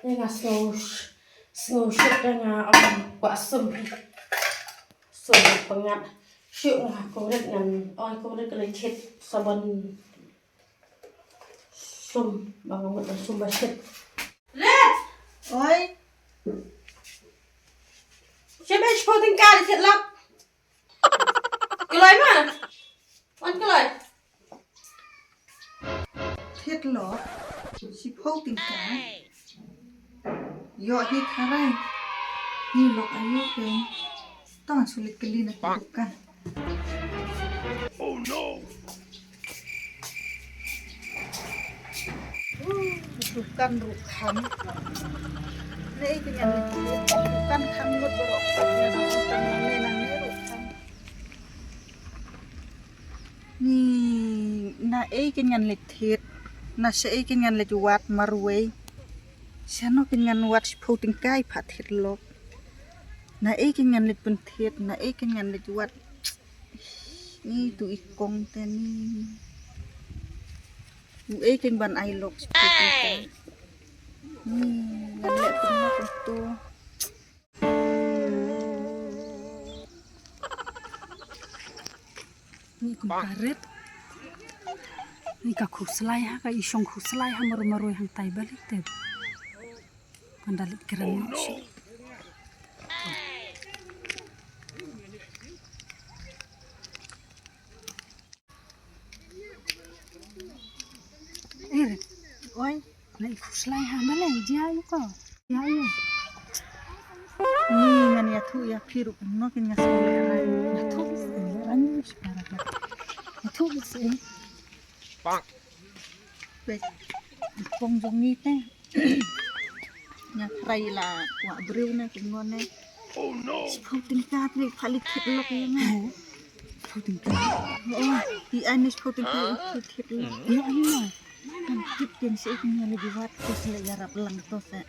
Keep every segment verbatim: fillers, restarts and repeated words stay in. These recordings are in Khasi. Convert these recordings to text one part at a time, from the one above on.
Ïa nga sngew, sngew shit da nga, um, kwah sum. Sum pyngat. Shu nga kongrit ngan, oi kongrit ka leit thied sabon. Sum, ba nga mut sum ba shit. Let! Oi. Shim eh shiphew tyngka leit thied lok. Kloi ma? Wan kloi. Thied lok shiphew tyngka. Ïoh hi tharai. Hi lok aïu phi. Tang shu leit kylli na ki dukan. Oh no. Dukan ruh khang. Ne ki ngan leit thied. Dukan khang mut baroh. Ngan ong tang nangne nangne ruh khang. Ni na ei kin ngan leit thied, na sha ei kin ngan leit wad marwei. Shano kin ngan wad shiphew tyngka i phah thied lok. Na ei kin ngan leit pynthied, na ei kin ngan leit wad. Ni tu i kong te ni. U ei kin ban ai lok shiphew tyngka. Ni ngan leh kumno kumto. Ni kum ka rit. Ni ka khuslai ha, ka i shong khuslai ha maru maru hangtai balik te. Kan da leit kren noh shuh. Eh, oi, na i khuslai ha, balei jia ïa ko? Jia ïa. Ni ngan ïathuh ïa phi ruh, no kin nga sngewleh rai. Ïathuh bise, rai ni shi para ka. Ïathuh bise. Bek. Kong jong ngi te. Nga trai la kwah briew ne kumno ne. Oh no. Shiphew tyngka te pha leit thied lok ïa nga. Shiphew tyngka. Oh, i ai ne shiphew tyngka i thied lok. Ïa ai ne. Kan tip ken se kin ïa leit wad to se ïarap lang to se.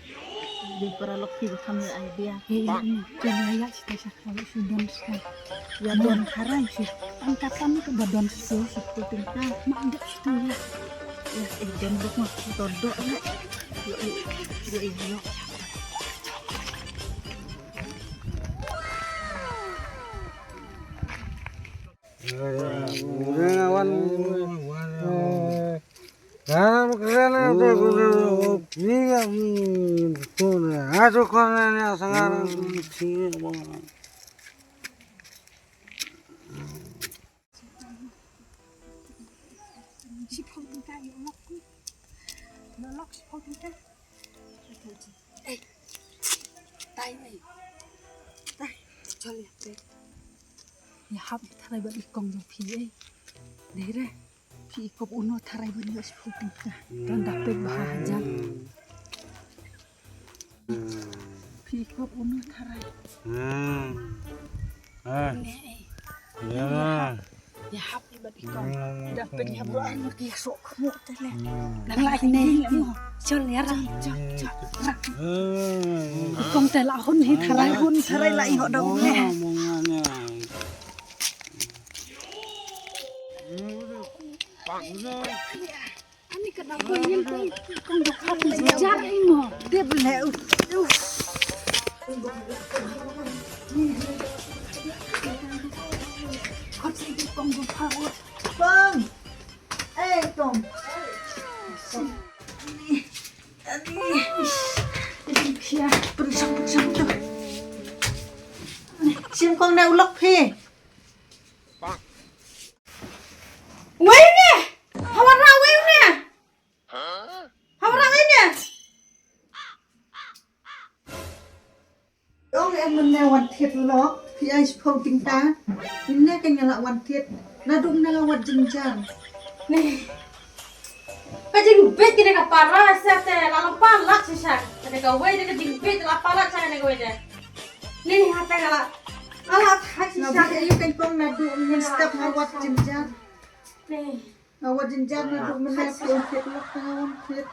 Dei para lok ki ba kham ïa idea. Ïa ïa ne. Ken ïa ïa sita sha ka shu don sita. Ïa don tharai shu. An kata ni ka ba don sita. Shiphew tyngka. Ma dep sita ïa. Ïa i don bok ma to dok ne. Ïa i ïa i ïa. Shiphew tyngka ïa u lok. Ïa u lok shiphew tyngka. Ei. Tai ei. Tai. Chol ïa tai. Ïa hap tharai bad i kong jong phi ei. Dei re. Phi i kop uno tharai ban ïoh shiphew tyngka. Don da peit bha hajan. Phi i kop uno tharai. Hmm. Ah. Ne ei. Ïa. Ïa hap. Ïa hap ïa bad i kong. Da peit ïa bro ai ma ki ïa sok khmuk te le. Nang la ine. Chol ïa rang. Chol, chol, rang. I kong te la hun hi tharai hun tharai la i ho da u ne. Ani ka dang ko yin ko kong dok hap ni jar imo. Dep le u. Kot si kong dok hap. Kong. Eh kong. Ani. Ani kia. Periksa periksa tu. Sim kong na ulok phi. Wei ne. Hawara wei ne. Hawara wei ne. Ong em mynne wan thied lok, phi ai shiphew tyngka. Mynne ka nga la wan thied. Naduh mynne la wat jynjar. Ne. Ka jingbit kine ka para sa te la la palat shisha. Kane ka wei de ka jingbit la palat shisha kane ka wei de. Ni ha te ka la. Ala thak shisha. Nga bi ayu kan kong naduh mynne step nga wat jynjar. Ni. Nga wat jynjar naduh mynne phi ong thied lok ka nga wan thied.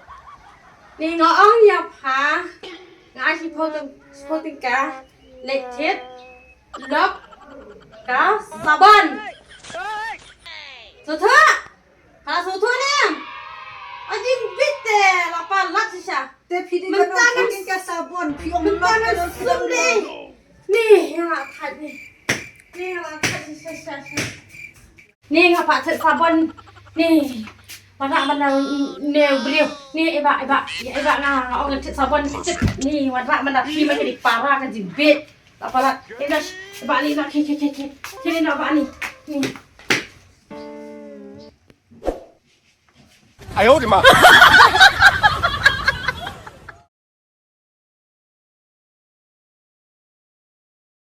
Ni nga ong ïa pha. Nga ai shiphew tyng-, shiphew tyngka. Leit thied lok ka sabon. Suthuh. Ka suthuh ne. Ai jingbit te la palat Te phi dei ban ong phi dei ka sabon, phi ong mynta lok ka dei sum dei. Ni nga la thait ni. Ni nga la thait ni, sha, sha, sha. Ni nga pat thait sabon. Ni. Wada mana ne briew. Ni eba, eba. Ya eba nga, nga ong thait sabon. Ni wada mana phi ma ka dei para ka jingbit. La palat. Eba, eba ni na ki, ki, ki, ki. Ki ni na ba ni. Ni. 哎呦我的妈！